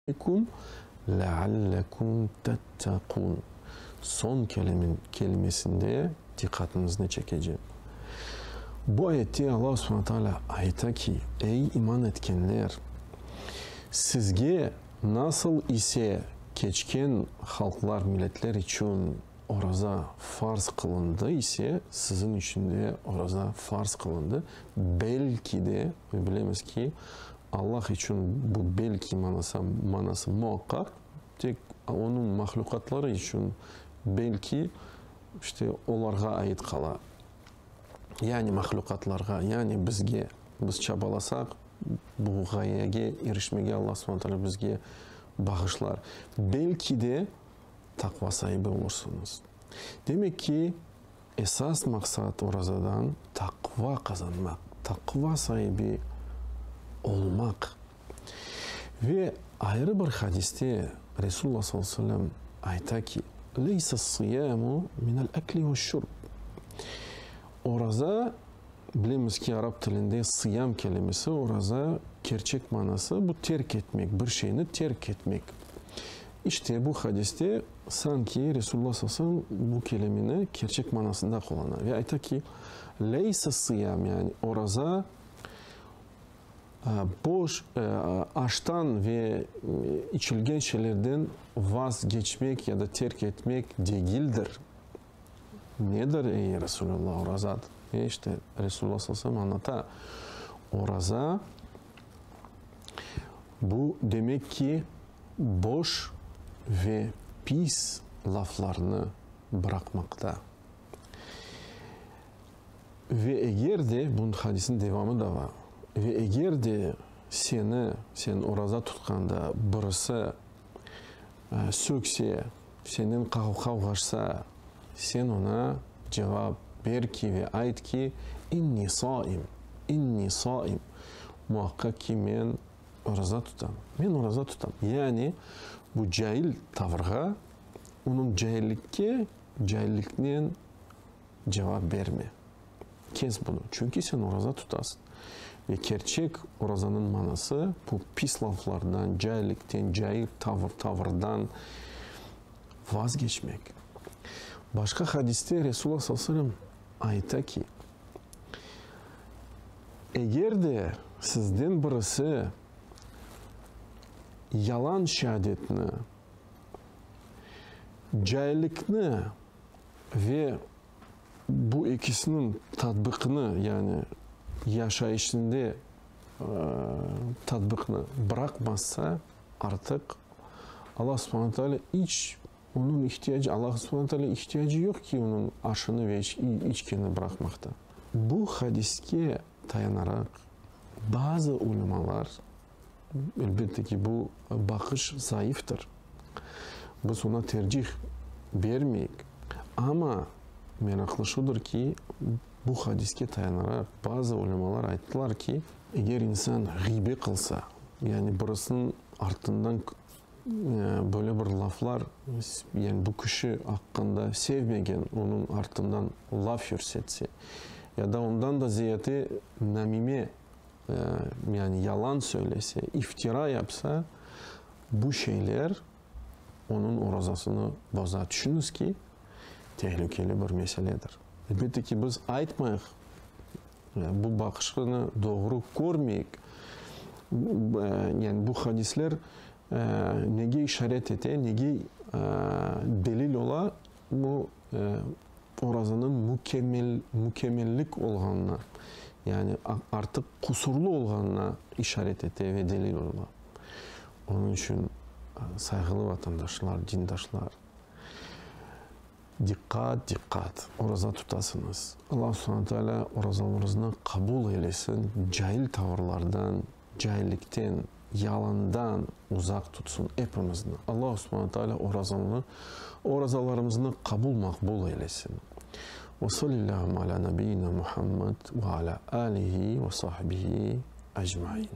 Kum leallekum tettaqun soñ kelimesinde diqqatıñıznı çekecem. Bu ayette Alla subhane taalâ ayta ki, Ey iman etkenler! Sizge nasıl ise keçken halqlar, milletler içün oraza farz qılındı ise, siziñ içün de oraza farz qılındı. Belki de, bilemiz ki, Allah içün bu belki manası, manası muaqqaq, tek Onıñ mahlüqatları içün belki, işte, olarğa ait qala. Yani mahlüqatlarğa, yani bizge, biz çabalasaq, bu ğayege irişmege Allah subhane teala bizge bağışlar. Belki de taqva saibi olursıñız. Demek ki, Esas maqsat orazadan taqva qazanmaq, taqva saibi olmaq. Ve ayrı bir hadiste Resulullah sallallahu aleyhi ve sellem ayta ki, Leysa-s-sıyamu minel-ekli veş-şurb. Oraza, bilemiz ki, arap tilinde sıyam kelimesi, oraza kerçek manası, bu terk etmek, bir şeyni terk etmek. İşte bu hadiste sanki Resulullah sallallahu aleyhi ve sellem bu kelimeni kerçek manasında qullana ve ayta ki, Leysa sıyam, yani oraza boş aştan ve içilgen şeylerden vazgeçmek ya da terk etmek degildir. Nedir, ey Resulullah, oraza? Ve işte Resulullah sallallahu aleyhi ve sellem añlata, oraza bu demek ki, boş ve pis laflarnı bıraqmaqta. Ve eger de, bunıñ hadisniñ devamı da bar, ve eger de seni, sen oraza tutqanda birisi sökse, senen qavğaşsa, sen oña cevap ber ki ve ayt ki, İnni saim, inni saim, muaqqaq ki, men oraza tutam, men oraza tutam. Yani, bu cail tavırğa, onıñ caillikke cailliknen cevap berme. Kes bunı, çünki sen oraza tutasıñ. Ve kerçek orazanıñ manası, bu pis laflardan, caillikten, cail tavır, tavırdan vazgeçmek. Başqa hadiste Resulullah sallallahu aleyhi ve sellem ayta ki, Eger de sizden birisi yalan şeadetni, caillikni ve bu ekisiniñ tatbiqini, yani yaşayışında tatbiqni bıraqmazsa, artıq Allah subhane teala iç onıñ ihtiyacı, Allah subhane teala ihtiyacı yoq ki, onıñ aşını ve içkenini bıraqmaqta. Bu hadiske tayanaraq, bazı ulemalar, elbette ki, bu baqış zayıftır, biz oña tercih bermeyik, amma meraqlı şudır ki, bu hadiske tayanaraq bazı ulemalar ayttılar ki, eger insan ğıybe qılsa, yani birisiniñ artından böyle bir laflar, yani bu kişi aqqında sevmegen, onıñ artından laf yürsetse, ya da ondan da ziyade namime, yani yalan söylese, iftira yapsa, bu şeyler onıñ orazasını boza. Tüşüñiz ki, tehlikeli bir meseledir. Elbette ki, biz aytmayıq, bu baqışını doğru körmeyik. Yani bu hadisler nege işaret ete, nege delil ola? Bu orazanıñ mükemmel, mükemmellik olğanına, yani artıq qusurlı olğanına işaret ete ve delil ola. Onıñ içün, sayğılı vatandaşlar, dindaşlar, diqqat, diqqat, oraza tutasıñız. Allah subhane teala orazalarıñıznı qabul eylesin, cail tavırlardan, Caillikten, yalandan uzaq tutsun epimizni. Allahu subhane teala orazanı, orazalarımıznı qabul maqbul eylesin. Ve salillâhümme alâ nebiyyina Muhammed ve alâ âlihi ve sahbihi ecmaîn.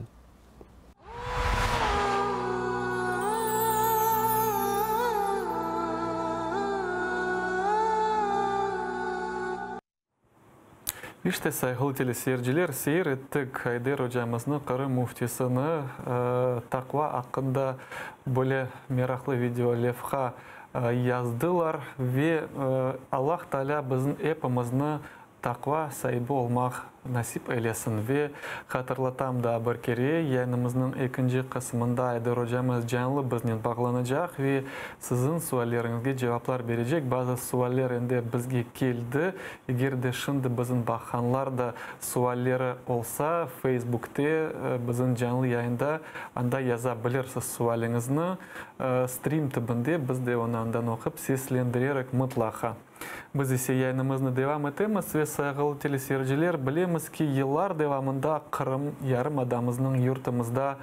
İşte, sayğılı teleseyirciler, seyir ettik Ayder ocamıznı, Qırım müftisini, taqva aqqında böyle meraqlı video levha yazdılar ve Allah Taalâ bizim epimizni Taqva saibi olmaq nasip eylesin. Ve hatırlatam daa bir kere, yayınımıznıñ ekinci qısımında Ayder ocamız canlı biznen bağlanacaq ve siziñ sualleriñizge cevaplar berecek. Bazı sualler endi bizge keldi. Eger de şimdi bizim baqqanlar da sualleri olsa, Facebookte bizim canlı yayında anda yaza bilirsiz sualiñizni. Stream tibinde biz de onı andan oqup seslendirerik mıtlaqa. Biz ise yayınımıznı devam etemiz ve, sayğılı teleseyirciler, bilemiz ki, yıllar devamında Qırım yarımadamıznıñ, yurtımızda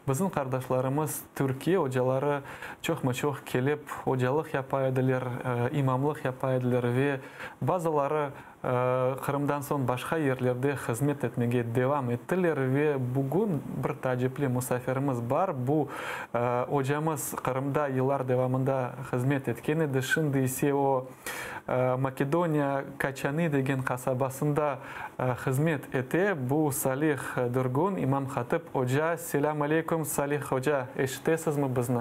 bizim qardaşlarımız, Türkiye ocaları çoqma-çoq kelip ocalıq yapa ediler, imamlıq yapa ediler ve bazıları Qırımdan soñ başqa yerlerde hızmet etmege devam ettiler ve bugün bir taacipli musafirimiz bar. Bu ocamız Qırımda yıllar devamında hızmet etken edi, şimdi ise o Makedoniya Kaçani degen qasabasında hızmet ete. Bu Salih Dürgün, imam-hatip oca. Selâm aleyküm, Salih oca, eşitesizmi bizni?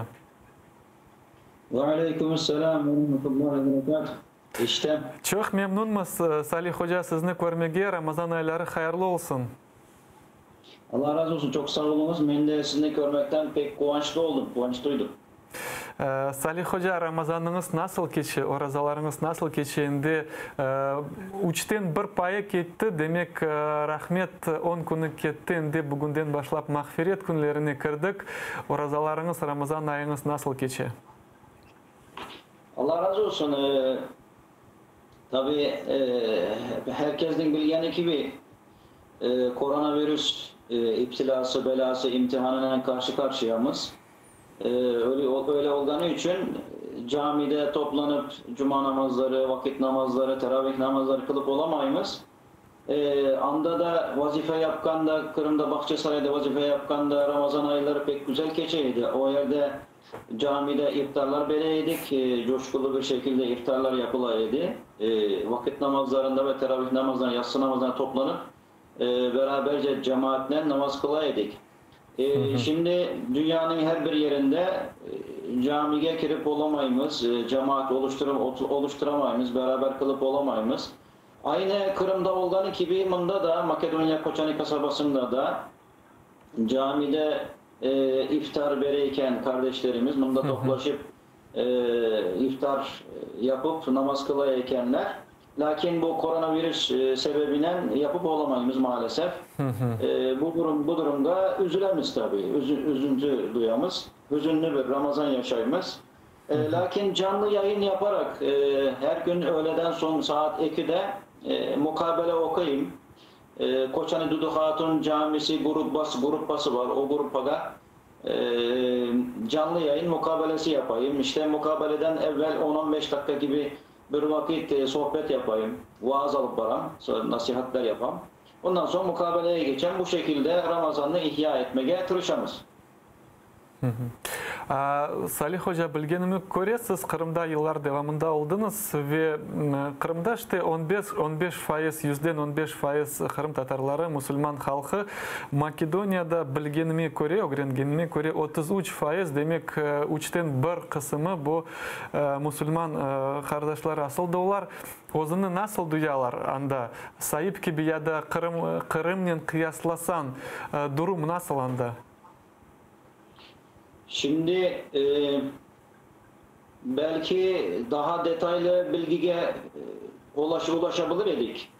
Ve aleyküm selâm ve rahmetullahi ve berekâtuh. Eşitem. Çoq memnunmız, Salih oca, sizni körmege. Ramazan ayları hayırlı olsun. Allah razı olsun, çoq sağ oluñız. Men de sizni körmekten pek quvançlı oldım, quvanç duydım. Salih oca, Ramazanıñız nasıl keçe, orazalarıñız nasıl keçe? Endi üçten bir payı ketti, demek, rahmet on künü ketti, endi bugünden başlap mağfiret künlerine kirdik. Orazalarıñız, Ramazan ayıñız nasıl keçe? Allah razı olsun. Tabi, herkesniñ bilgeni kibi, koronavirüs iptilâsı, belâsı, imtihanınen qarşı-qarşıyamız. Öyle olğanı içün camide toplanıp cuma namazları, vaqit namazları, teravih namazları qılıp olamaymız. Anda da vazife yapqanda, Qırımda, Bağçasarayda vazife yapqanda Ramazan ayları pek güzel keçe edi. O yerde camide iftarlar bere edik, coşqulu bir şekilde iftarlar yapıla edi. Vaqit namazlarında ve teravih namazlarında, yatsı namazlarında toplanıp, beraberce cemaatnen namaz qıla edik. Şimdi dünyanıñ her bir yerinde camige kirip olamaymız, cemaat oluştıramaymız, beraber qılıp olamaymız. Aynı Qırımda olğanı kibi, mında da, Makedoniya Koçani qasabasında da camide iftar bere eken qardeşlerimiz, mında toplaşıp iftar yapıp namaz qıla ekenler. Lâkin bu koronavirüs sebebinen yapıp olamaymız maalesef. Bu durum, bu durumda üzülemiz tabi, üzüntü duyamız, hüzünlü bir Ramazan yaşaymız. Lâkin canlı yayın yaparaq, her kün öğleden soñ saat ekide muqabele oquyım. Koçani Dudu Hatun camisi gruppası, gruppası bar, o gruppaga canlı yayın muqabelesi yapayım. İşte muqabeleden evvel on-on beş daqqa kibi Bir vaqıt sohbet yapayım, vaaz alıp baram, nasihatler yapam. Ondan soñ muqabeleye keçem. Bu şekilde Ramazannı ihya etmege tırışamız. Salih oca, bilgenime köre, siz Qırımda yıllar devamında oldıñız ve Qırımda işte 15%, 15% qırımtatarları, musulman halqı, Makedoniyada, bilgenime köre, ögrengenime köre, 33%, demek, üçten bir qısımı bu Musulman qardaşlar asıl da olar özüni nasıl duyalar anda? Saip kibi ya da Qırım Qırımnen qıyaslasañ, durum nasıl anda? Şimdi, belki daha detaylı bilgige ulaşabilir edik.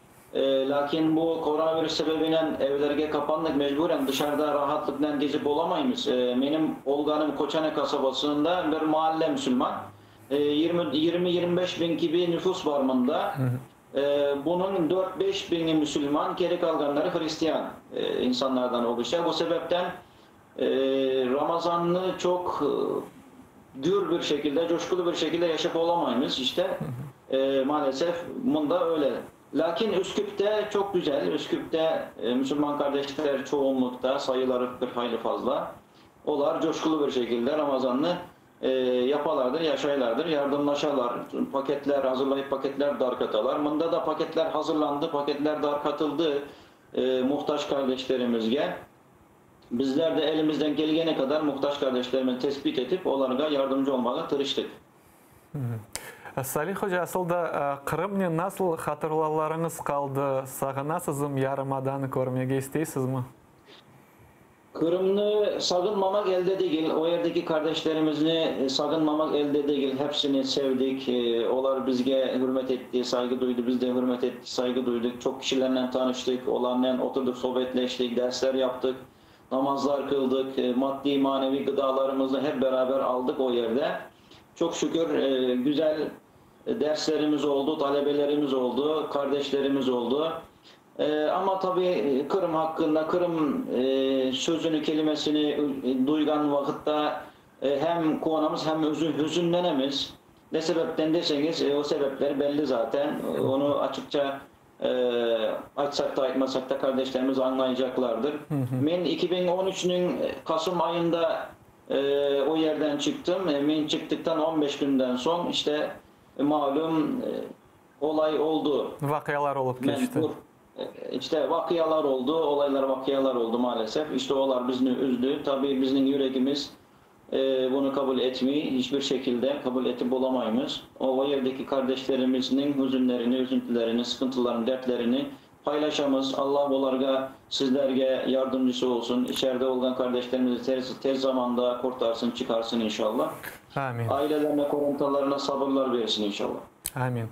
Lâkin bu koronavirüs sebebinen evlerge qapandıq, mecburen dışarıda rahatlıqnen gezip olamaymız. Menim olğanım Koçane qasabasında bir maalle musulman. 20, 25 biñ kibi nüfus bar mında. Bunıñ dört-beş biñi musulman, keri qalğanları hristian insanlardan oluşa. Bu sebepten Ramazannı çoq gür bir şekilde, coşqulu bir şekilde yaşap olamaymız, işte, maalesef, mında öyle. Lâkin Üsküpte çoq güzel, Üsküpte musulman qardeşler çoğunluqta, sayıları bir hayli fazla. Olar coşqulu bir şekilde Ramazannı. Yapalardır, yaşaylardır, yardımlaşalar, paketler hazırlayıp paketler darqatalar. Mında da paketler hazırlandı, paketler darqatıldı muhtac kardeşlerimizge. Bizler de elimizden kelgeni qadar muhtac kardeşlerimizni tespit etip, olarğa yardımcı olmağa tırıştıq. Salih oca, asıl da Qırımnen nasıl hatırlavlarıñız qaldı? Sağınasızm yarımadanı körmege isteysizmi? Qırımnı sağınmamaq elde degil, o yerdeki kardeşlerimizni sağınmamaq elde degil, hepsini sevdik, olar bizge hürmet etti, sayğı duydı, biz de hürmet ettik, sayğı duydıq, çoq kişilernen tanıştıq, olarnen oturdıq, sohbetleştik, dersler yaptıq, namazlar qıldıq, maddiy, maneviy gıdalarımıznı hep beraber aldıq o yerde. Çoq şükür, güzel derslerimiz oldu, talebelerimiz oldu, kardeşlerimiz oldu. Amma tabi Qırım haqqında, Qırım sözüni, kelimesini duyğan vaqıtta hem quvanamız, hem hüzünlenemiz. Ne sebepten deseñiz, o sebepler belli zaten. Onı açıqça aytsaq da, aytmasaq da kardeşlerimiz añlaycaqlardır. Men 2013-niñ Kasım ayında o yerden çıqtım. Men çıqtıqtan 15 künden soñ işte malüm olay oldu. Vaqialar olıp keçti. İşte vaqialar oldu, olaylar, vaqialar oldu maalesef. İşte olar bizni üzdü. Tabii bizniñ yüregimiz bunı qabul etmey, hiçbir şekilde qabul etip olamaymız. O yerdeki kardeşlerimizniñ hüzünlerini, üzüntülerini, sıkıntılarını, dertlerini paylaşamız. Allah olarğa, sizlerge yardımcısı olsun. İçeride olğan kardeşlerimizi tez, tez zamanda qurtarsın, çıqarsın inşallah. Amin. Ailelerine, qorantalarına sabırlar bersin inşallah. Amin.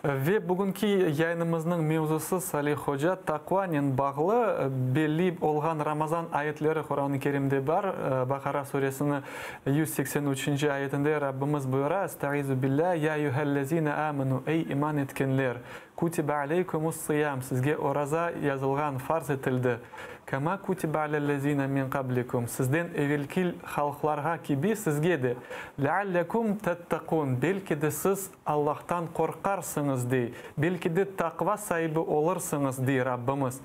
Ve bugünki yayınımıznıñ mevzusı, Salih oca, taqvanen bağlı. Belli olğan Ramazan ayetleri Quran-ı Kerimde bar. Baqara suresiniñ 183 ayetinde Rabbimiz buyura: Estaizu billâ, Ya eyyühellezîne âmenû, Ey iman etkenler, kutibe aleykumus-sıyam, sizge oraza yazılğan, farz etildi, kema kutibe alellezîne min qablikum, sizden evelki halqlarğa kibi sizge de, leallekum tettekûn, belki de siz Allahtan qorqarsıñız, dey, belki de taqva saibi olursıñız, dey Rabbimiz.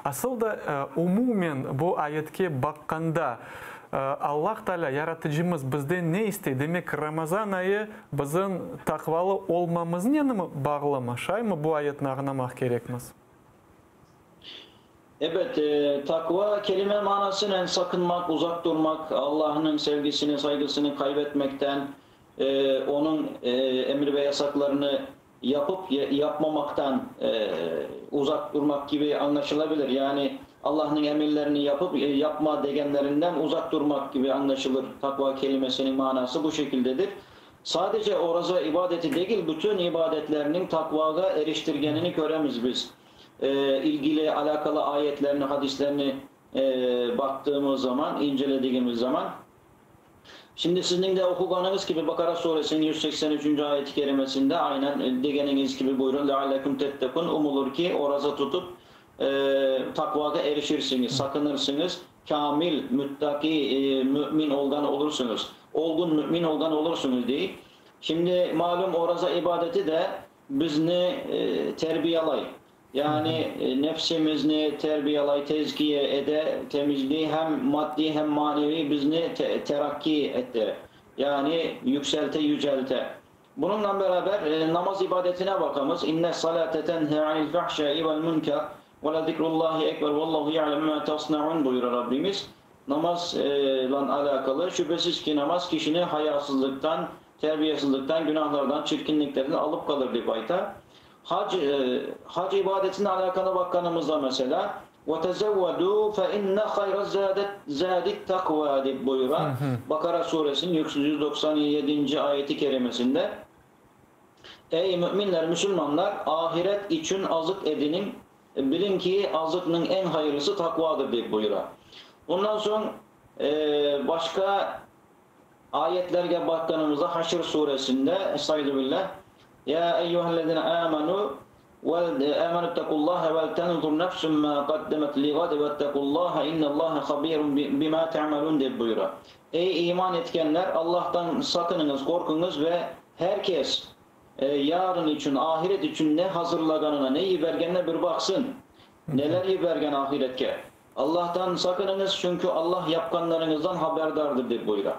Asıl da, umumen bu ayetke baqqanda, Allah Taalâ, Yaratıcımız bizden ne istey? Demek, Ramazan ayı bizim taqvalı olmamıznenmi bağlımı? Şaymı bu ayetni añlamaq kerekmiz? Ebet, taqva kelime manasınen saqınmaq, uzaq turmaq, Allahnıñ sevgisini, sayğısını kaybetmekten, onıñ emir ve yasaqlarını yapıp yapmamaqtan uzaq turmaq kibi añlaşılabilir. Yani Allahnıñ emirlerini yapıp yapma degenlerinden uzaq turmaq kibi añlaşılır. Taqva kelimesiniñ manası bu şekildedir. Sadece oraza ibadeti degil, bütün ibadetlerniñ taqvağa eriştirgenini köremiz biz. İlgili, alâqalı ayetlerni, hadislerni baqtığımız zaman, incelediğimiz zaman. Şimdi sizniñ de oquğanıñız kibi Bakara suresiniñ 183 ayeti kerimesinde aynen degeniñiz kibi buyurun, leallekum tettekun, umulır ki, oraza tutıp taqvağa erişirsiñiz, saqınırsıñız, kamil, müttaki mümin olğan olursunuz, olgun mümin olğan olursunuz dey. Şimdi malum oraza ibadeti de bizni terbiyalay. Yani nefsimizni terbiyalay, tezkiye ede, temizliy, hem maddiy hem maneviy bizni terakki ete. Yani yükselte, yücelte. Bununla beraber namaz ibadetine bakamız. İnne salate tenhe anil fahşai vel münker ve le zikrullahi ekber vallahu ya'lemu ma tasnaun buyurur Rabbimiz. Namazla alakalı şüphesiz ki namaz kişini hayasızlıktan, terbiyesizlikten, günahlardan, çirkinliklerden alıp kalır dep ayta. Hac, hac ibadetine alakalı bakkanımızda mesela ve tezevvedu fe inne hayra zâdit takva dep buyura Bakara suresinin 197. ayeti kerimesinde. Ey müminler, Müslümanlar, ahiret içün azık edinin, bilin ki azıknıñ eñ hayırlısı takvadır dep buyura. Bundan soñ başqa ayetlerge baqqanımızda Haşr suresinde Estaizu billah Ya eyyühellezine amenu vel amenüttekullaha vel tenzur nefsün ma qaddemet ligad vettekullaha innallaha habirun bima ta'malun dep buyura. Ey iman etkenler Allah'tan sakınıñız, korkuñız ve herkes yarın içün, ahiret içün ne hazırlaganına, ne yibergenine bir baksın. Neler yibergen ahiretke. Allah'tan sakınıñız çünki Allah yapqanlarıñızdan haberdardır dep buyura.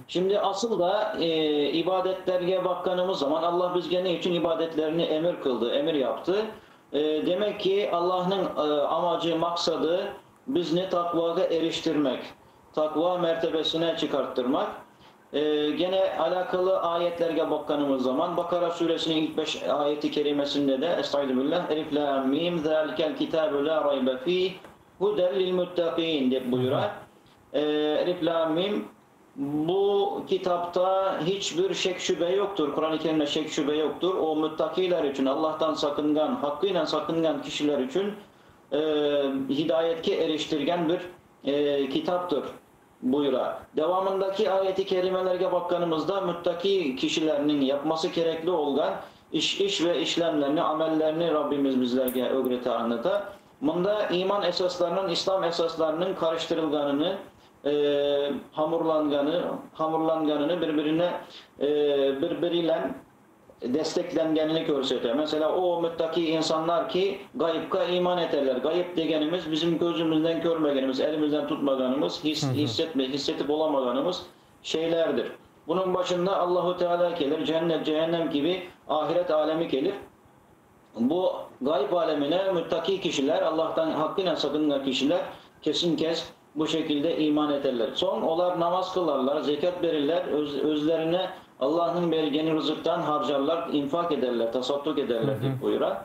Şimdi asıl da e, ibadetlerge bakkanımız zaman Allah bizge ne için ibadetlerini emir kıldı, emir yaptı. E, demek ki Allah'ın e, amacı, maksadı bizni takvaya eriştirmek, takva mertebesine çıkarttırmak. E, gene alakalı ayetlerge bakkanımız zaman Bakara suresinin ilk 5 ayeti kerimesinde de Estaizu billah Elif la mim zalikel kitabu la raybe fih huden lil muttaqin dep buyurar. E, Elif la mim bu kitapta hiçbir şek şüphe yoktur. Kur'an-ı Kerim'de şek şüphe yoktur. O müttakiler için, Allah'tan sakıngan, hakkıyla sakıngan kişiler için e, hidayetke eriştirgen bir e, kitaptır buyura. Devamındaki ayeti kerimelerge bakkanımızda müttaki kişilerinin yapması gerekli olan iş, iş ve işlemlerini, amellerini Rabbimiz bizlerge öğrete anlata. Bunda iman esaslarının, İslam esaslarının karıştırılganını, e, hamurlanganı, hamurlanganını birbirine e, birbiriyle desteklengenini görsetiyor. Mesela o müttaki insanlar ki gayıpka iman ederler. Gayıp degenimiz bizim gözümüzden görmegenimiz, elimizden tutmaganımız, his, hissetme, hissetip olamaganımız şeylerdir. Bunun başında Allahu Teala gelir, cennet, cehennem gibi ahiret alemi gelir. Bu gayb alemine müttaki kişiler, Allah'tan hakkıyla sakınan kişiler kesin kes bu şekilde iman ederler. Son onlar namaz kılarlar, zekat verirler, öz, özlerine Allah'ın vergeni rızıktan harcarlar, infak ederler, tasadduk ederler diye buyurar.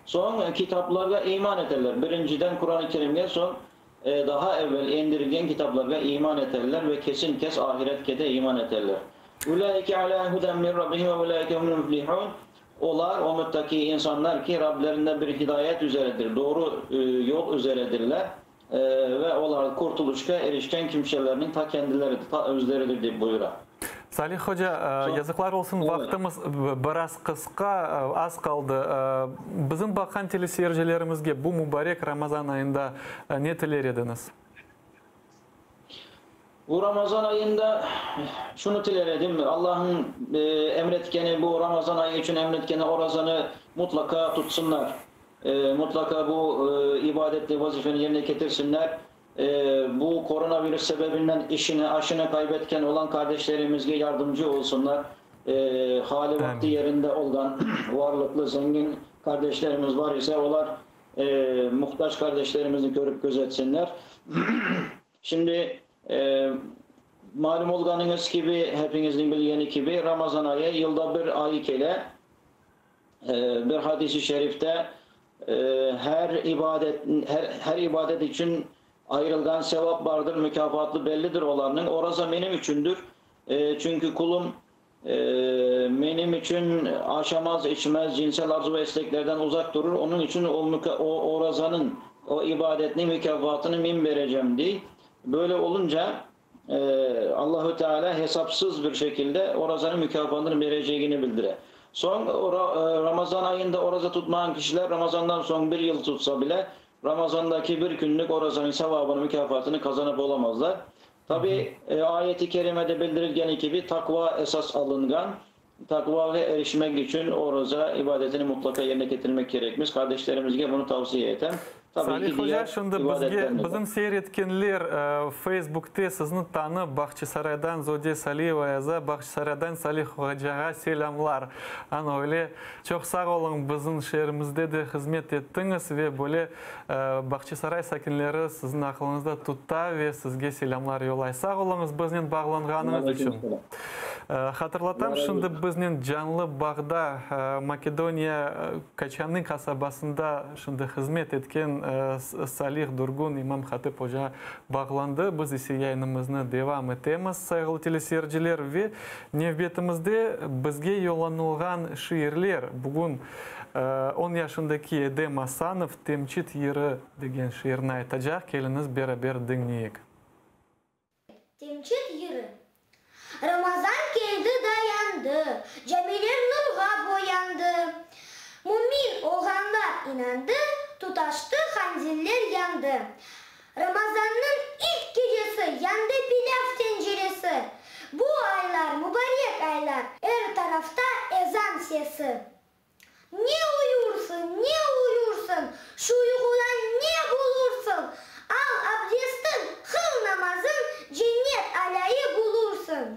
Son kitaplara iman ederler. Birinciden Kur'an-ı Kerim'e son e, daha evvel indirilgen kitaplara iman ederler ve kesin kes ahiret de iman ederler. Ulaike ala huden min rabbihim ve ulaike humul muflihun. Olar o müttaki insanlar ki Rablerinde bir hidayet üzeredir, doğru e, yol üzeredirler. E, ve onlar kurtuluşa erişken kimselerinin ta kendileridir, ta özleridir diye buyurar. Salih hoca, yazıqlar olsun, vaqtımız biraz qısqa, az qaldı. Bizim baqqan teleseyircilerimizge bu mubarek Ramazan ayında ne tiler ediñiz? Bu Ramazan ayında şunu tiler edim, Allah'ın emretkeni bu Ramazan ayı için emretkeni orazanı mutlaka tutsunlar. Mutlaka bu ibadetli vazifeni yerine getirsinler. Bu koronavirüs sebebinden işini, aşını kaybetken olan kardeşlerimize yardımcı olsunlar. Hali vakti yerinde olan varlıklı, zengin kardeşlerimiz var ise onlar e, muhtaç kardeşlerimizi görüp gözetsinler. Şimdi e, malum olganınız gibi, hepinizin bilgeni gibi Ramazan ayı yılda bir ay kele e, bir hadisi şerifte e, her ibadet her, her ibadet için ayrılgan sevap vardır, mükafatlı bellidir olanın. Oraza benim içindir. E, çünkü kulum e, benim için aşamaz, içmez, cinsel arzu ve isteklerden uzak durur. Onun için o, o orazanın, o ibadetin mükafatını min vereceğim diye. Böyle olunca e, Allahü Teala hesapsız bir şekilde orazanın mükafatını vereceğini bildire. Son ora, Ramazan ayında oraza tutmayan kişiler Ramazan'dan son bir yıl tutsa bile Ramazan'daki bir günlük orazanın sevabını, mükafatını kazanıp olamazlar. Tabi e, ayeti kerimede bildirilgen gibi takva esas alıngan, takvaya erişmek için oruza ibadetini mutlaka yerine getirmek gerekmiş. Kardeşlerimizge bunu tavsiye ederim. Tabii Salih Hoca, şimdi bizge, bizim seyir etkenler Facebook'te sizni tanıp Bağçasaraydan Zode Saliyeva yaza, Bağçasaraydan Salih Hocağa selâmlar. Ana öyle çoq sağ oluñ, bizim şeerimizde de hızmet ettiñiz ve böyle Bağçasaray sakinleri siziñ aqılıñızda tuta ve sizge selâmlar yollay. Sağ oluñız biznen bağlanğanıñız içün. Hatırlatam, şimdi biznen canlı bağda Makedoniya Kaçanı qasabasında şimdi hızmet etken Salih Durgun imam hatip oca bağlandı. Biz ise yayınımıznı devam etemiz, sayğılı teleseyirciler, ve nevbetimizde bizge yollanılğan şiirler. Bugün on yaşındaki Edem Asanov Temçit yırı degen şiirni aytacaq. Keliñiz, beraber diñleyik. Temçit yırı. Ramazan keldi dayandı, Camiler nurğa boyandı. Mümin olğanlar inandı, Tutaştı qandiller yandı. Ramazannıñ ilk gecesi Yandı pilâv tenceresi. Bu aylar, mubarek aylar, Er tarafta ezan sesi. Ne uyursıñ, ne uyursıñ, Şu yuqudan ne bulursıñ? Al abdestiñ, qıl namazıñ, Cennet alâyı bulursıñ.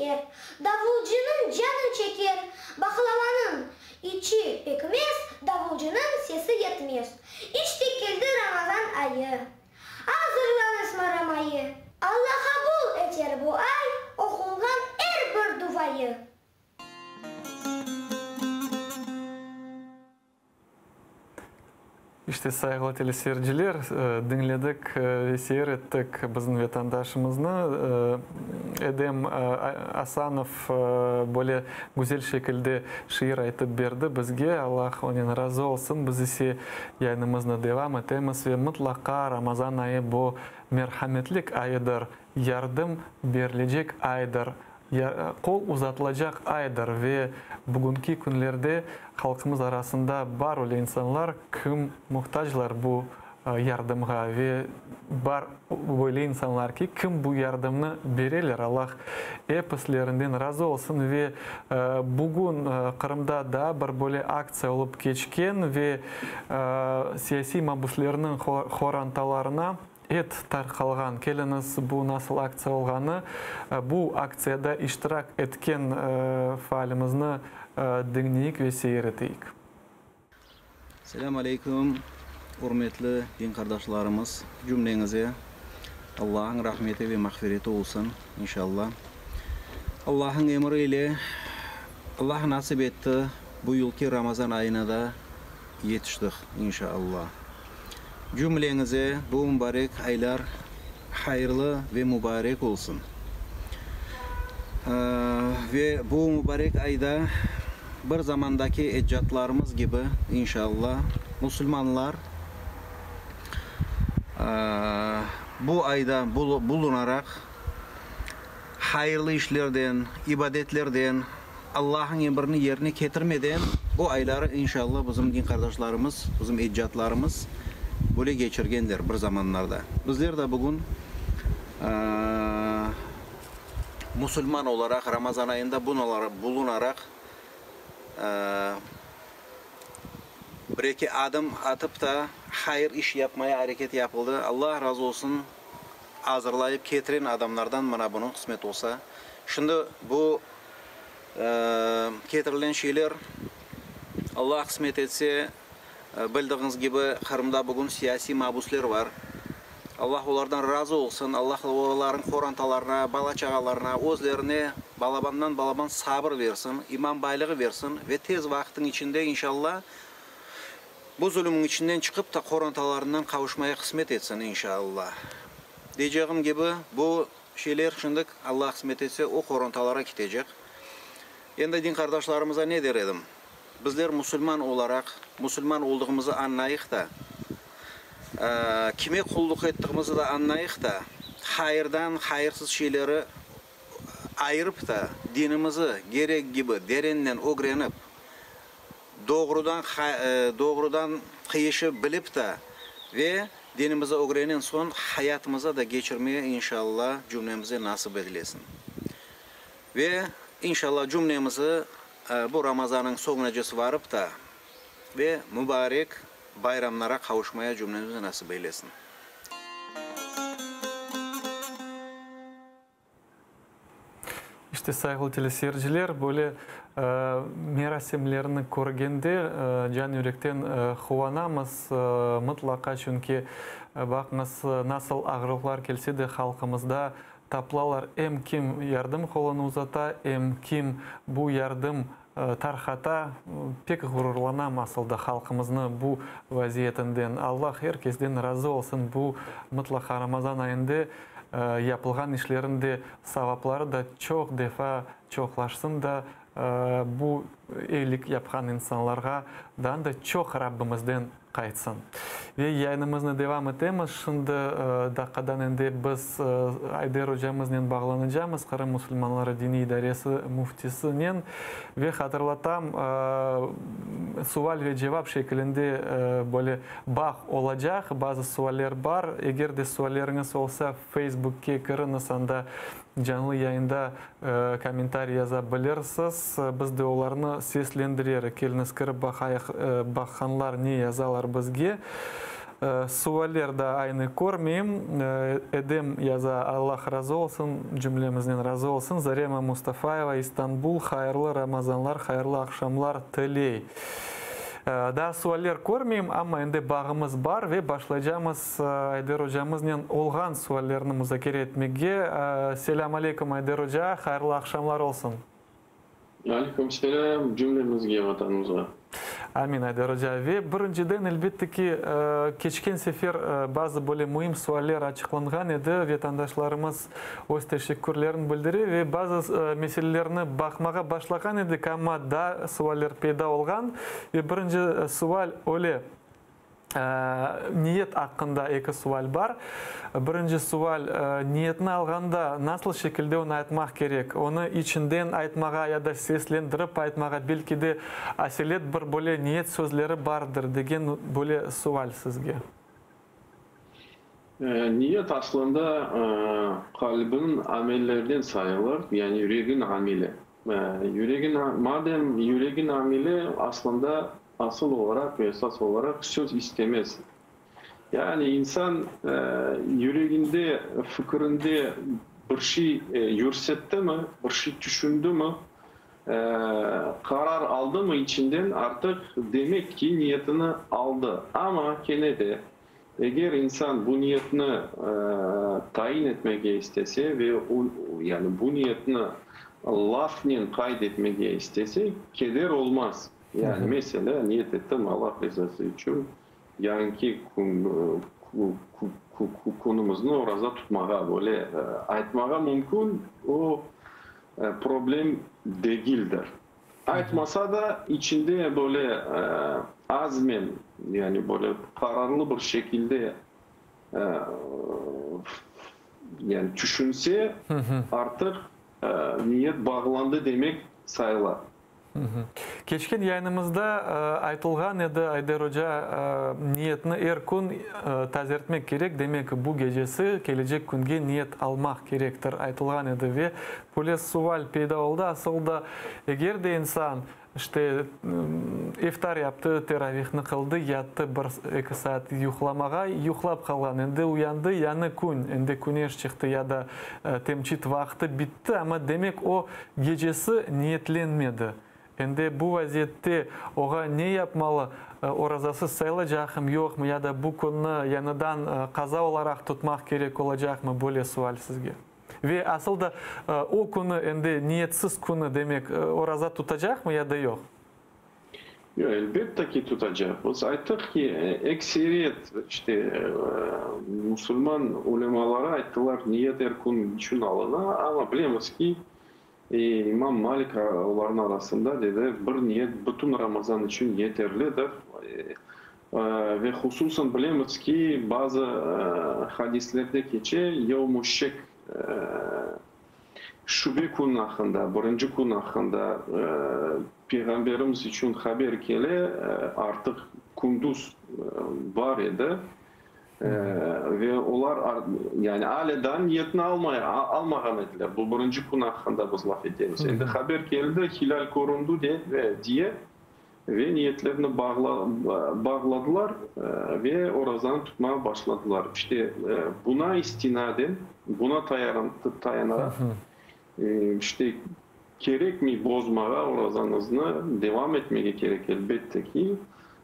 şeker, Davulcınıñ canı çeker. Baqlavanıñ içi pekmez, Davulcınıñ sesi yetmez. İşte keldi Ramazan ayı, Azırlañız maramayı. Alla qabul eter bu ay, Oqulğan er bir duvayı. İşte, sayğılı teleseyirciler, diñledik ve seyir ettik bizim vetandaşımıznı. Edem Asanov böyle güzel şekilde şiir aytıp berdi bizge. Allah onen razı olsun. Biz ise yayınımıznı devam etemiz ve mıtlaqa Ramazan ayı bu merhametlik ayıdır, yardım berilecek aydır. Qol uzatılacaq aydır ve bugünki künlerde halqımız arasında bar öyle insanlar, kim muhtaclar bu yardımğa ve bar böyle insanlar ki, kim bu yardımnı bereler. Allah epislerinden razı olsun ve bugün Qırımda daa bir böyle aktsiya olıp keçken ve siyasiy mabüslerniñ qorantalarına Et tarqalğan. Keliñiz, bu nasıl aktsiya olğanı, bu aktsiyada iştirak etken faalimizni diñleyik ve seyir eteyik. Selâm aleyküm, ürmetli din qardaşlarımız, cümleñize Allahnıñ rahmeti ve mağfireti olsun, inşallah. Allahnıñ emri ile Allah nasip etti, bu yılki Ramazan ayına da yetiştik, inşallah. Cümleñize bu mubarek aylar hayırlı ve mubarek olsun. Ve bu mubarek ayda bir zamandaki ecdatlarımız kibi, inşallah, musulmanlar bu ayda bulunaraq, hayırlı işlerden, ibadetlerden, Allahnıñ emrini yerine ketirmeden bu ayları inşallah bizim din qardaşlarımız, bizim ecdatlarımız böyle keçirgenler bir zamanlarda. Bizler de bugün musulman olaraq Ramazan ayında bulunaraq bir-eki adım atıp da hayır iş yapmaya areket yapıldı. Allah razı olsun azırlayıp ketiren adamlardan mına bunıñ qısmet olsa. Şimdi bu Ketirilgen şeyler, Allah qısmet etse, bildiğiñiz kibi, Qırımda bugün siyasiy mabüsler bar. Allah olardan razı olsun, Allah olarnıñ qorantalarına, bala-çağalarına, özlerine balabandan balaban sabır bersin, iman baylığı bersin ve tez vaqıtnıñ içinde, inşallah, bu zulümniñ içinden çıqıp ta qorantalarından qavuşmaya qısmet etsin, inşallah. Deycegim kibi, bu Şeyler şimdik, Alla qısmet etse, o qorantalara kitecek. Endi din qardaşlarımıza ne der edim? Bizler musulman olaraq, musulman olduğımızı añlayıq da, kime qulluq ettiğimizi da añlayıq da, hayırdan hayırsız şeyleri ayırıp da, dinimizi kerek kibi derenden ögrenip, Doğrudan doğrudan qıyışı bilip da ve dinimizi ögrenen soñ hayatımıza da keçirmeye inşallah cümlemize nasip eylesin. Ve inşallah cümlemizi bu Ramazanıñ soñunacası varıp da ve mübarek bayramlara qavuşmaya cümlemize nasip eylesin. İşte, sayğılı teleseyirciler, böyle merasimlerni körgende can-yürekten quvanamız mıtlaqa, çünki, baqıñız, nasıl ağırlıqlar kelse de, halqımızda tapılalar em kim yardım qolunı uzata, em kim bu yardım tarqata. Pek ğururlanam asıl da halqımıznı bu vaziyetinden. Allah er kesden razı olsun, bu mıtlaqa Ramazan ayında yapılğan işlerin de savapları da çoq defa çoqlaşsın da, bu eyilik yapqan insanlarğa daa da çoq Rabbimizden qaytsın. Ve yayınımıznı devam etemiz. Şimdi daqqadan endi biz Ayder ocamıznen bağlanacamız, Qırım musulmanları diniy idaresi müftisinen. Ve hatırlatam, sual ve cevap şekilinde böyle bağ olacaq. Bazı sualler bar. Eger de sualleriñiz olsa, Facebookke kiriñiz, anda canlı yayında kommentariy yaza bilirsiz. Biz de olarnı seslendirerik. Keliñiz, kirip baqayıq, baqqanlar ne yazalar bizge. Sualler da aynı körmeyim. Edem yaza, Allah razı olsun, cümlemiznen razı olsun. Zarema Mustafayeva, İstanbul, hayırlı Ramazanlar, hayırlı aqşamlar tiley. Daa sualler körmeyim, amma endi bağımız bar ve başlaycamız Ayder ocamıznen olğan suallerni muzakere etmege. Selâm aleyküm, Ayder oca, hayırlı aqşamlar olsun. Aleyküm selâm, cümlemizge, Vatanımızğa. Amin, Ayder oca. Ve birinciden, elbette ki, keçken sefer bazı böyle müim sualler açıqlanğan edi, vetandaşlarımız öz teşekkürlerini bildire ve bazı meselelerni baqmağa başlağan edik, amma daa sualler peyda olğan. Ve birinci sual öyle. Niyet aqqında eki sual bar. Birinci sual, niyetni alğanda nasıl şekilde onı aytmaq kerek? Onı içinden aytmağa ya da seslendirip aytmağa, belki de aselet bir böyle niyet sözleri bardır degen böyle sual sizge. Niyet aslında qalbniñ amellerden sayılır, yani yüregiñ ameli. Yüregiñ, madem yüregiñ ameli, aslında asıl olaraq ve esas olaraq söz istemez. Yani insan yüreginde, fikirinde bir şey yürsettimi, bir şey tüşündimi, qarar aldımı içinden, artıq demek ki, niyetini aldı. Amma kene de, eger insan bu niyetni tayin etmege istese ve yani bu niyetni lafnen qayd etmege istese, keder olmaz. Yani, meselâ, niyet ettim Allah rizası içün yarınki künümizni oraza tutmağa, böyle aytmağa mümkün, o problem degildir. Aytmasa da, içinde böyle azmen, yani böyle qararlı bir şekilde yani tüşünse, artıq niyet bağlandı demek sayıla. Keçken yayınımızda aytılğan edi, Ayder oca, niyetni er kün tazertmek kerek, demek, bu gecesi kelecek künge niyet almaq kerektir, aytılğan edi. Ve böyle sual peyda oldı, asıl da, eger de insan, işte, iftar yaptı, teravihni qıldı, yattı bir, eki saat yuqlamağa, yuqlap qalğan, endi uyandı, yañı kün, endi küneş çıqtı ya da temçit vaqtı bitti, amma demek o, Gecesi niyetlenmedi. Endi bu vaziyette oğa ne yapmalı, orazasız sayılacaqmı, yoqmı ya da bu künni yañıdan qaza olaraq tutmaq kerek olacaqmı, böyle sual sizge. Ve asıl da o künü, endi niyetsiz künü, demek, oraza tutacaqmı ya da yoq? Yoq, elbette ki, tutacaq. Biz ayttıq ki, ekseriyet, işte, musulman ulemaları ayttılar, niyet er kün içün alına, amma bilemiz ki, imam Malik olarnıñ arasında dedi, bir niyet bütün Ramazan içün yeterlidir. Ve hususan bilemiz ki, bazı hadislerde keçe, yevm-u şek, Şübe kün aqqında, birinci kün aqqında Peyğamberimiz içün haber kele, artıq kündüz bar edi ve olar, yani alâ daa niyetini almay, almağan ediler. Bu birinci kün aqqında biz laf etemiz. Endi haber keldi, hilâl köründi de, diye ve niyetlerini bağladılar ve orazanı tutmağa başladılar. İşte, buna istinaden, buna tayanaraq, işte, kerekmey bozmağa orazañıznı, devam etmege kerek, elbette ki.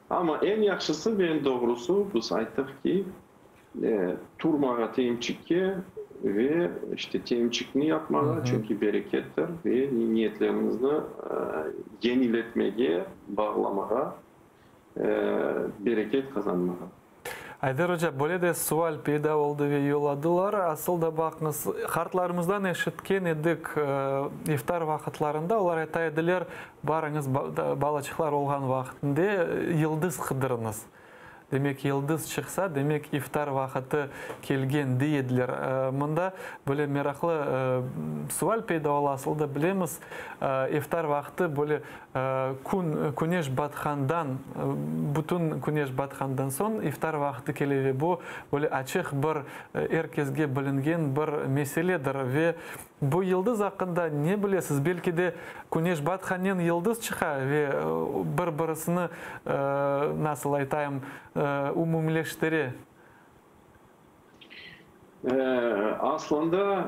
Amma eñ yahşısı ve eñ doğrusı, biz ayttıq ki, Turmağa temçikke ve işte temçikni yapmağa, çünki berekettir, ve niyetleriñizni yeniletmege, bağlamağa, bereket qazanmağa. Ayder oca, böyle de sual peyda oldı ve yolladılar. Asıl da baqıñız, qartlarımızdan eşitken edik, iftar vaqıtlarında olar ayta ediler, barıñız, balaçıqlar olğan vaqtında yıldız qıdırıñız. Demek, yıldız çıqsa, demek, iftar vaqıtı kelgen, dey ediler. Mında böyle meraqlı sual peyda ola, asıl da bilemiz, iftar vaqtı böyle kün, küneş batqandan, bütün küneş batqandan soñ iftar vaqtı kele ve bu böyle açıq bir, er kesge bilingen bir meseledir. Ve Bu yıldız aqqında ne bilesiz? Belki de, küneş batqannen yıldız çıqa ve bir-birisini, nasıl aytayım, umumleştire? Aslında,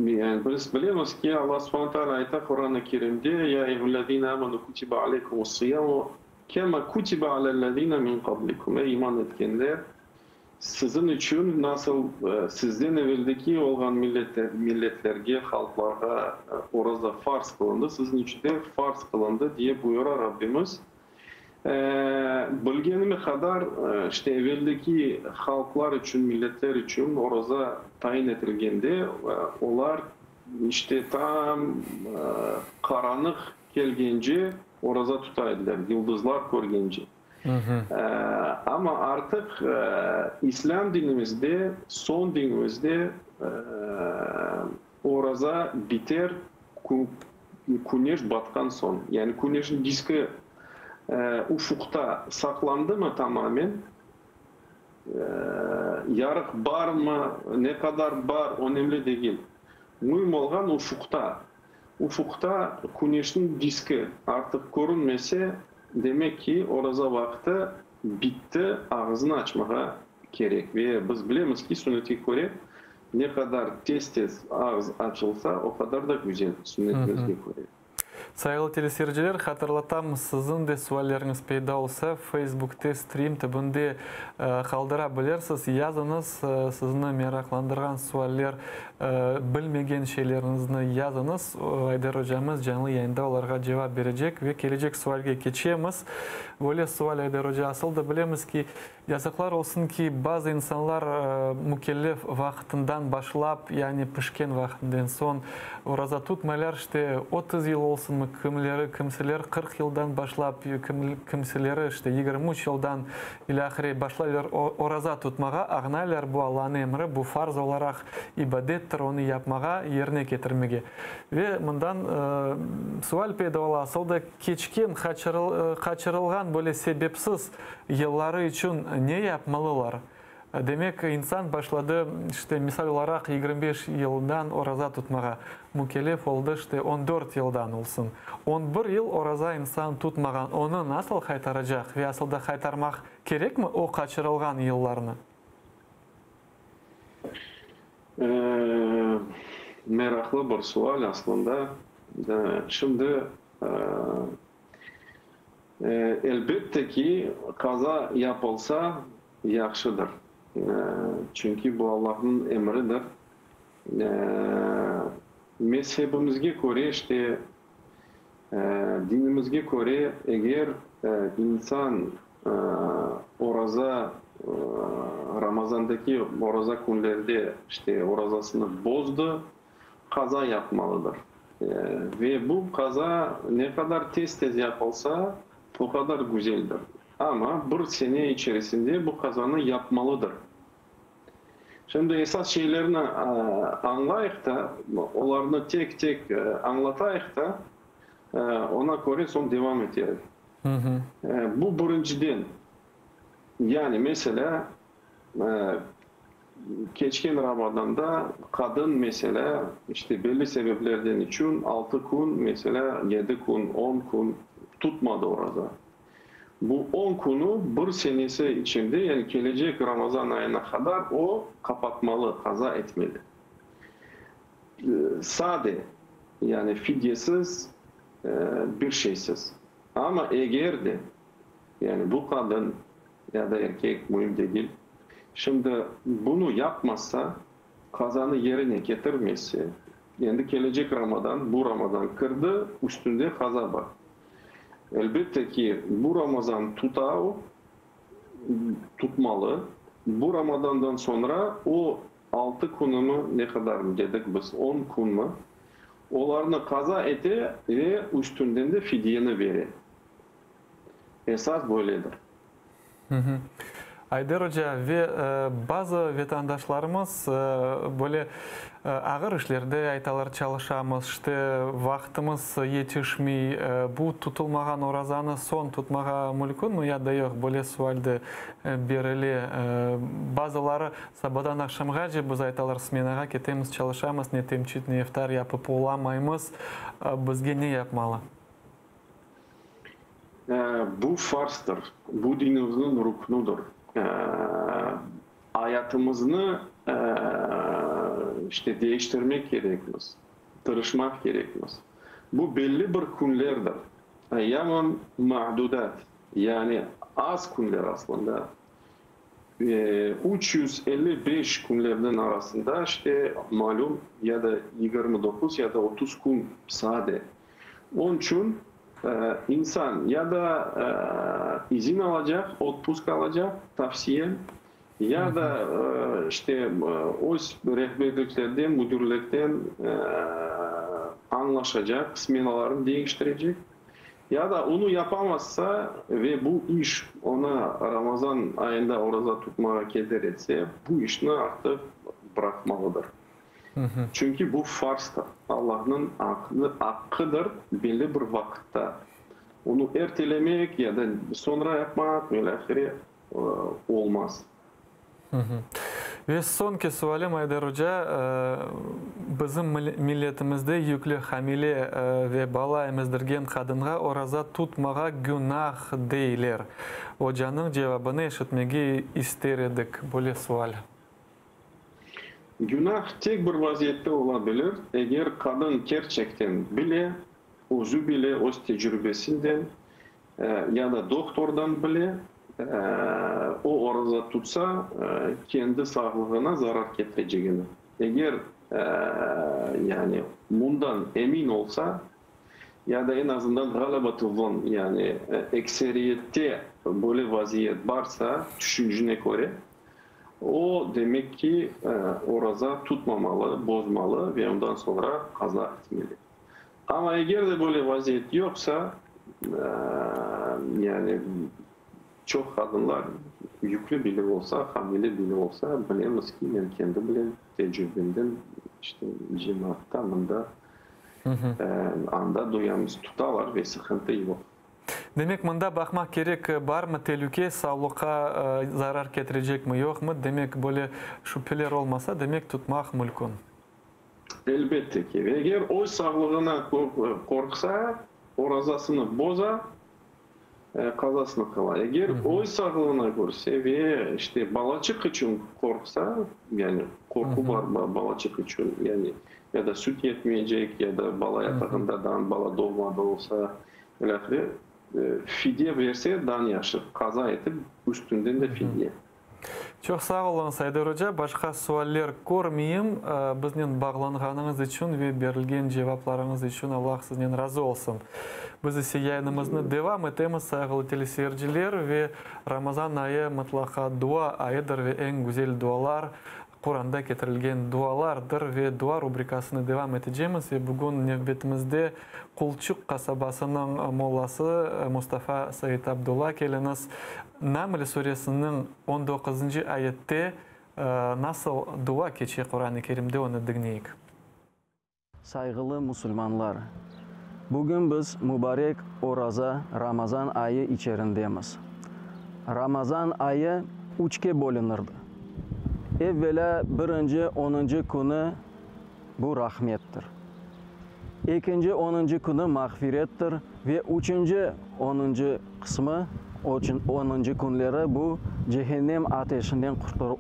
yani biz bilemiz ki, Alla subhane taala ayta Quran-ı Kerimde, Ya eyyühellezine amenu kutibe aleykumus-siyamu kema kutibe alellezine min qablikum, Ey iman etkenler, siziñ içün nasıl sizden eveldeki olğan milletlerge, halqlarğa oraza farz qılındı, siziñ içün de farz qılındı, diye buyura Rabbimiz. Bilgenime qadar, işte, eveldeki halqlar içün, milletler içün oraza tayin etilgende, olar, işte, tam qaranıq kelgence oraza tuta ediler, yıldızlar körgence. Amma artıq İslâm dinimizde, soñ dinimizde oraza biter Küneş batqan soñ, yani küneşniñ diski ufuqta saqlandımı tamamen, yarıq barmı, ne qadar bar, önemli degil. Müim olğan ufuqta. Ufuqta küneşniñ diski artıq körünmese, demek ki, oraza vaqtı bitti, ağıznı açmağa kerek. Ve biz bilemiz ki, sünnetke köre, Ne qadar tez-tez ağız açılsa, o qadar da güzel, sünnetimizge köre. Sayğılı teleseyirciler, hatırlatamız, siziñ de sualleriñiz peyda olsa, Facebookte stream tübünde qaldıra bilirsiz. Yazıñız, sizni meraqlandırğan sualler, bilmegen şeyleriñizni yazıñız. Ayder ocamız canlı yayında olarğa cevap berecek. Ve kelecek sualge keçemiz. Böyle sual, Ayder oca, asıl da bilemiz ki, Yazıqlar olsun ki, bazı insanlar mükellef vaqtından başlap, yani pişken vaqtinden soñ oraza tutmaylar, işte, 30 yıl olsunmı, kimleri, kimseler 40 yıldan başlap, kimseleri, işte, 23 yıldan ilâhre başlaylar oraza tutmağa, añlaylar, bu Allanıñ emri, bu farz olaraq ibadettir, onı yapmağa, yerine ketirmege. Ve mından sual peyda ola, asıl da keçken, qaçırılğan böyle sebepsiz Yılları içün ne yapmalılar? Demek, insan başladı, işte, misal olaraq, 25 yıldan oraza tutmağa. Mükellef oldı, işte, 14 yıldan olsun. On bir yıl oraza insan tutmağan, onı nasıl qaytaracaq ve asıl da qaytarmaq kerekmi o qaçırılğan yıllarnı? Meraqlı bir sual aslında. Şimdi Elbette ki, qaza yapılsa, yahşıdır, çünki bu Allahnıñ emridir. Mezhebimizge köre, işte, dinimizge köre, eger insan oraza, Ramazandaki oraza künlerde, işte, orazasını bozdı, qaza yapmalıdır. Ve bu qaza ne qadar tez-tez yapılsa, o qadar güzeldir. Amma bir sene içerisinde bu qazanı yapmalıdır. Şimdi esas şeylerni añlayıq da, olarnı tek-tek añlatayıq da, ona köre soñ devam eterik. Bu birinciden. Yani, meselâ, Keçken Ramazanda qadın, meselâ, işte belli sebeplerden içün altı kün, meselâ, yedi kün, on kün tutmadı oraza. Bu on künü bir senesi içinde, yani kelecek Ramazan ayına qadar o qapatmalı, qaza etmeli. Sade, yani fidyesiz, bir şeysiz. Amma eger de, yani bu qadın ya da erkek, müim degil, şimdi bunı yapmasa, qazanı yerine ketirmese, endi kelecek Ramadan, bu Ramazan kirdi, üstünde qaza bar. Elbette ki, bu Ramazan tuta o, tutmalı. Bu Ramadandan soñra o altı künümi, ne qadar dedik biz, on künmi, olarnı qaza ete ve üstünden de fidyeni bere. Esas böyledir. Ayder oca, ve bazı vetandaşlarımız böyle ağır işlerde aytalar, çalışamız, işte, vaqtımız yetişmey, bu tutulmağan orazanı soñ tutmağa mülkünmi ya da yoq, böyle sual de berile. Bazıları sabadan aqşamğace, biz aytalar, smenağa ketemiz, çalışamız, ne temçit, ne iftar yapıp olamaymız, bizge ne yapmalı? Bu farzdır, bu dinimizniñ ruknudır. Ayatımıznı işte deñiştirmek kerekmiz, tırışmaq kerekmiz. Bu belli bir künlerdir, ayyamın ma'dudat, yani az künler aslında. 355 künlerniñ arasında işte malüm ya da 29 ya da 30 kün sade. Onıñ içün insan ya da izin alacaq, otpusk alacaq, tavsiyem, ya da işte öz rehberliklerden, müdirlikten añlaşacaq, smenalarını deñiştirecek. Ya da onı yapamazsa ve bu iş oña Ramazan ayında oraza tutmağa keder etse, bu işni artıq bıraqmalıdır. Çünki bu farzdır, Allahnıñ aqqıdır, belli bir vaqıtta. Onı ertelemek ya da soñra yapmaq ve ilâhre olmaz. Ve soñki sualim, Ayder oca, bizim milletimizde yüklü, hamile ve bala emizdirgen qadınğa oraza tutmağa günah deyler. Ocanıñ cevabını eşitmege ister edik, böyle sual. Günah tek bir vaziyette ola bilir, eger qadın kerçekten bile, özü bile, öz tecrübesinden ya da doktordan bile, o oraza tutsa, kendi sağlığına zarar ketirecegini. Eger, yani, bundan emin olsa, ya da eñ azından ğalabatı zon, yani, ekseriyette böyle vaziyet barsa, tüşüncüne köre, o, demek ki, oraza tutmamalı, bozmalı ve ondan soñra qaza etmeli. Amma eger de böyle vaziyet yoqsa, yani çoq qadınlar yüklü bile olsa, hamile bile olsa, bilemiz ki, men kendi bilem, tecrübemden, işte, cemaatta mında, anda duyamız, tutalar ve sıqıntı yoq. Demek, mında baqmaq kerek, barmı telüke, sağlıqqa zarar ketirecekmi, yoqmı, demek, böyle şübheler olmasa, demek, tutmaq mülkün. Elbette ki. Ve eger öz sağlığına qorqsa, orazasını boza, qazasını qıla. Eger öz sağlığına körse ve işte balaçıq içün qorqsa, yani qorqu bar balaçıq içün, yani ya da süt yetmeycek, ya da bala yatağında daa bala doğmadı olsa, ilâhre, fidye berse daa yahşı, qaza etip üstünden de fidye. Çoq sağ oluñız, Ayder oca. Başqa sualler körmeyim. Biznen bağlanğanıñız içün ve berilgen cevaplarıñız içün Allah siznen razı olsun. Biz ise yayınımıznı devam etemiz, sayğılı teleseyirciler, ve Ramazan ayı mıtlaqa dua ayıdır ve eñ güzel dualar Quranda ketirilgen dualardır ve dua rubrikasını devam etecemiz ve bugün nevbetimizde Qulçuq qasabasınıñ mollası Mustafa Seit-Abdulla keliñiz. Naml suresiniñ on doquzıncı ayette nasıl dua keçe Quran-ı Kerimde onı diñleyik. Sayğılı musulmanlar! Bugün biz mübarek oraza, Ramazan ayı içerindemiz. Ramazan ayı üçke bölünirdi. Evvelâ birinci onuncı künü bu rahmettir. Ekinci onuncı künü mağfirettir ve üçünci onuncı qısmı, onuncı künleri bu cehennem ateşinden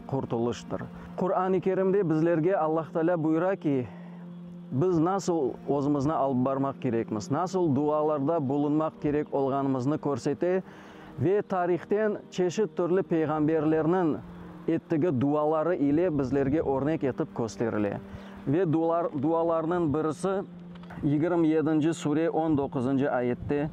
qurtulıştır. Quran-ı Kerimde bizlerge Allah Teala buyura ki, biz nasıl özümizni alıp barmaq kerekmiz, nasıl dualarda bulunmaq kerek olğanımıznı körsete ve tarihten çeşit türlü peyğamberlerniñ ettigi duaları ile bizlerge örnek etip kösterile. Ve dualarnıñ birisi 27-nci sure 19-ncı ayette,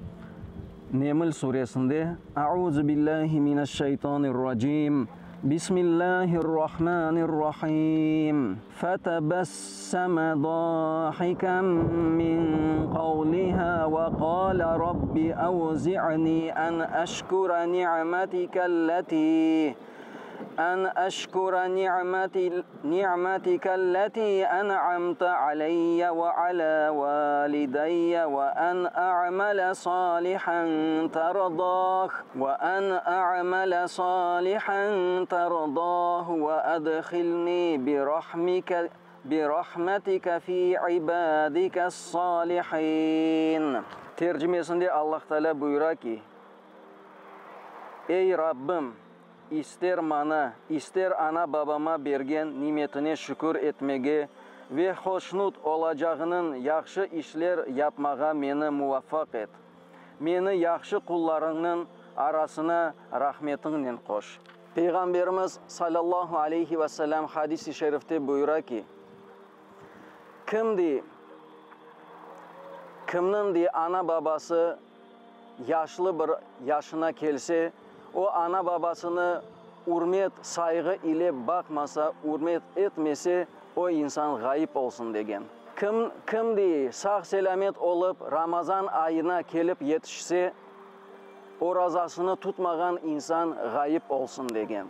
Neml suresinde, Auzu billahi mineşşeytanirracim, Bismillahirrahmanirrahim, Fetebesseme dahiken min qavliha ve qale Rabbi evzi'ni en eşkure ni'metikelleti en eşkure ni'metikelleti en'amte aleyye ve ala valideyye ve en a'mele salihen terdah ve en a'mele salihen terdah ve edhilni birahmike birahmetike fi ibadikes salihin. Tercimesinde Allah Teala buyura ki. Ey, Rabbim, ister maña, ister ana-babama bergen nimetine şükür etmege ve hoşnut olacağınıñ yahşı işler yapmağa meni muvaffaq et. Meni yahşı qullarıñnıñ arasına rahmetiñnen qoş. Peyğamberimiz, salâllahu aleyhi ve selâm, hadis-i şerifte buyura ki, Kim, dey, kimniñ, dey, ana-babası yaşlı bir yaşına kelse, o ana-babasını ürmet, sayğı ile baqmasa, ürmet etmese, o insan ğayıp olsun, degen. Kim, kim, dey, sağ-selâmet olıp, Ramazan ayına kelip yetişse, orazasını tutmağan insan ğayıp olsun, degen.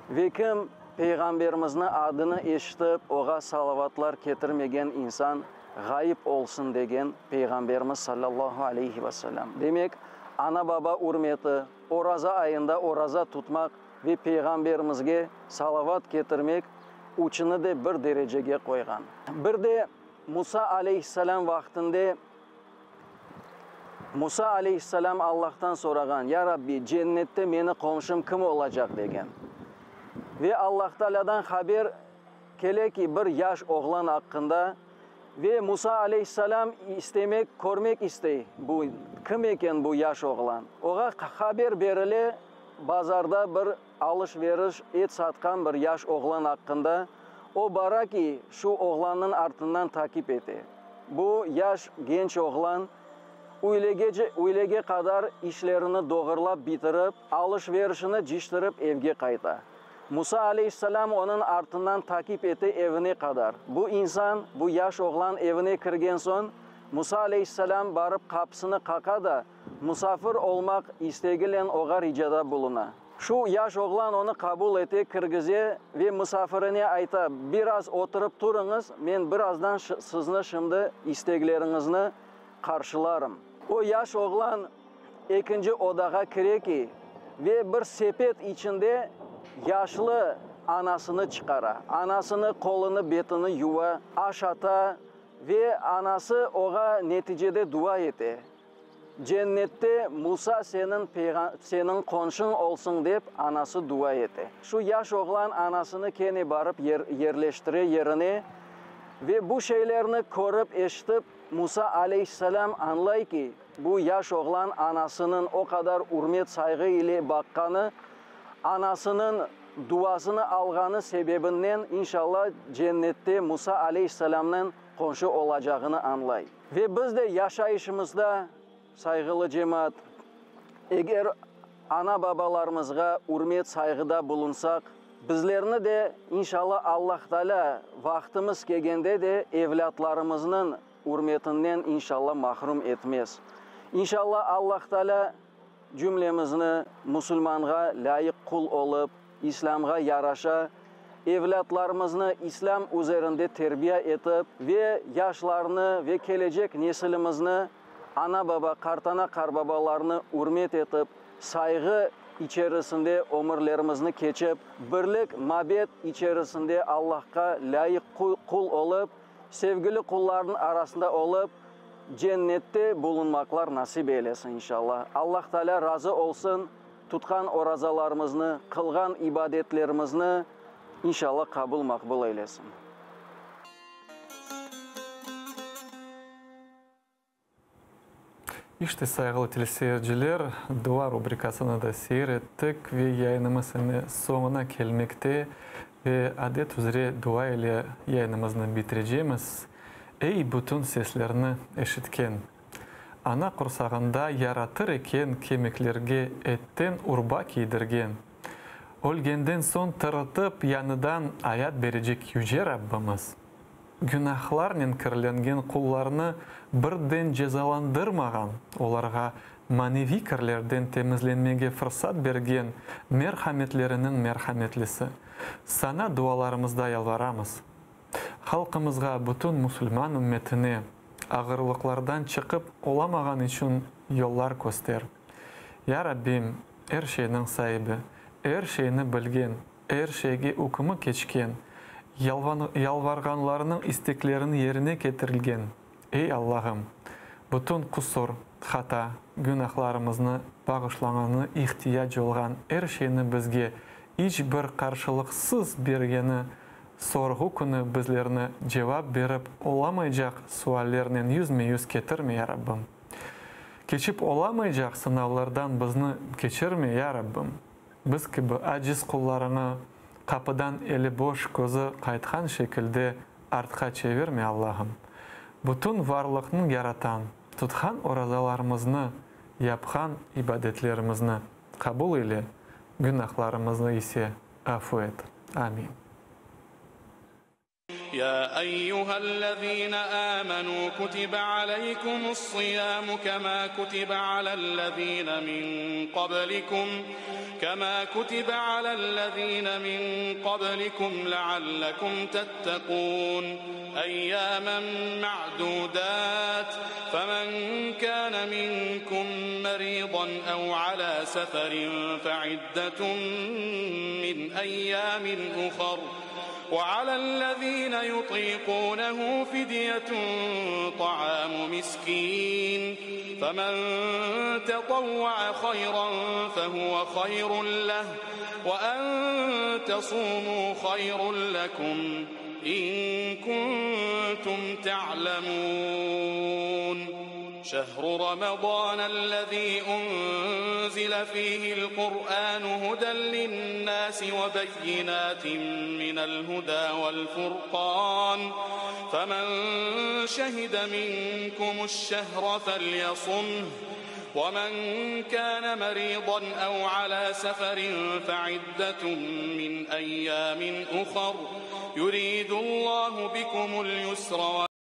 Ve kim Peyğamberimizni adını eşitip, oğa salavatlar ketirmegen insan ğayıp olsun, degen Peyğamberimiz sallallahu aleyhi ve sellem. Demek, ana-baba ürmeti, oraza ayında oraza tutmaq ve Peyğamberimizge salavat ketirmek üçüni de bir derecege qoyğan. Bir de Musa aleyhisselâm vaqtında Musa aleyhisselâm Allahtan sorağan, Ya Rabbi, cennette meni qomşum kim olacaq? degen. Ve Allah Taalâdan haber kele ki, bir yaş oğlan aqqında, ve Musa aleyhisselâm istemek, körmek istey, bu kim eken bu yaş oğlan? Oğa haber berile, bazarda bir alış-veriş, et satqan bir yaş oğlan aqqında. O bara ki, şu oğlannıñ artından takip ete. Bu yaş genç oğlan üylegece, üylege qadar işlerini doğurlap bitirip, alış-verişini ciştirip evge qayta. Musa aleyhisselâm onıñ artından takip ete evine qadar. Bu insan, bu yaş oğlan evine kirgen soñ, Musa aleyhisselâm barıp qapısını qaqa da, musafir olmaq istegilen oğa ricada buluna. Şu yaş oğlan onı qabul ete, kirgize ve musafirine ayta, Biraz oturıp turıñız, men birazdan sizni şimdi istegleriñizni qarşılarım. O yaş oğlan ekinci odağa kire ki, ve bir sepet içinde yaşlı anasını çıqara. Anasını qolunı, betini yuva, aşata ve anası oğa neticede dua ete. Cennette Musa seniñ seniñ qonşuñ olsun dep anası dua ete. Şu yaş oğlan anasını kene barıp yerleştire yerine ve bu şeylerni körip eşitip Musa aleyhisselâm añlay ki, bu yaş oğlan anasınıñ o qadar ürmet sayğı ile baqqanı, anasınıñ duasını alğanı sebebinden inşallah cennette Musa aleyhisselâmnen qonşu olacağını añlay. Ve biz de yaşayışımızda, sayğılı cemaat, eger ana-babalarımızğa ürmet-sayğıda bulunsaq, bizlerni de, inşalla, Allah Taalâ vaqtımız kelgende de evlâtlarımıznıñ ürmetinden, inşalla, mahrum etmez. İnşalla, Allah Taalâ cümlemizni musulmanğa lâyıq qul olıp, İslâmğa yaraşa, evlâtlarımıznı İslâm üzerinde terbiye etip ve yaşlarnı ve kelecek nesilimizni ana-baba, qartana-qarbabalarnı ürmet etip, sayğı içerisinde ömürlerimizni keçip, birlik, mabet içerisinde Allahqa lâyıq qul olıp, sevgili qullarnıñ arasında olıp, Cennette bulunmaqlar nasip eylesin, inşallah. Allah Taalâ razı olsun. Tutqan orazalarımıznı, qılğan ibadetlerimizni, inşallah, qabul maqbul eylesin. İşte, sayğılı teleseyirciler, Dua rubrikasını da seyir ettik ve yayınımız ine soñuna kelmekte ve adet üzre dua ile yayınımıznı bitirecemiz. Ey, bütün seslerni eşitken! Ana qursağında yaratır eken kemiklerge etten urba kiydirgen, ölgenden soñ tırıtıp yañıdan ayat berecek Yüce Rabbimiz, günahlarnen kirlengen qullarını birden cezalandırmağan, olarğa maneviy kirlerden temizlenmege fırsat bergen merhametleriniñ merhametlisi, Saña dualarımızda yalvaramız. Halqımızğa, bütün musulman ümmetine ağırlıqlardan çıqıp olamağan içün yollar köster. Ya Rabbim, er şeyniñ saibi, er şeyni bilgen, er şeyge ükümi keçken, yalvarğanlarınıñ isteklerini yerine ketirilgen, ey Allahım, bütün qusur, Hata, günahlarımıznı bağışlağanı, ihtiyac olğan er şeyni bizge iç bir qarşılıqsız bergeni, sorğu künü bizlerni cevap berip olamaycaq suallernen yüzme-yüz ketirme, ya Rabbim. Keçip olamaycaq sınavlardan bizni keçirme, ya Rabbim. Biz kibi aciz qullarıñı qapıdan eli boş közü qaytqan şekilde artqa çevirme, Allahım. Bütün varlıqnı yaratan, tutqan orazalarımıznı, yapqan ibadetlerimizni qabul eyle, günahlarımıznı ise afu et. Amin. يا أيها الذين آمنوا كتب عليكم الصيام كما كتب على الذين من قبلكم كما كتب على الذين من قبلكم لعلكم تتقون أياما معدودات فمن كان منكم مريضا أو على سفر فعدة من أيام أخر وعلى الذين يطيقونه فدية طعام مسكين فمن تطوع خيرا فهو خير له وأن تصوموا خير لكم إن كنتم تعلمون شهر رمضان الذي أنزل فيه القرآن هدى للناس وبينات من الهدى والفرقان فمن شهد منكم الشهر فليصمه ومن كان مريضا أو على سفر فعدة من أيام أخر يريد الله بكم اليسر.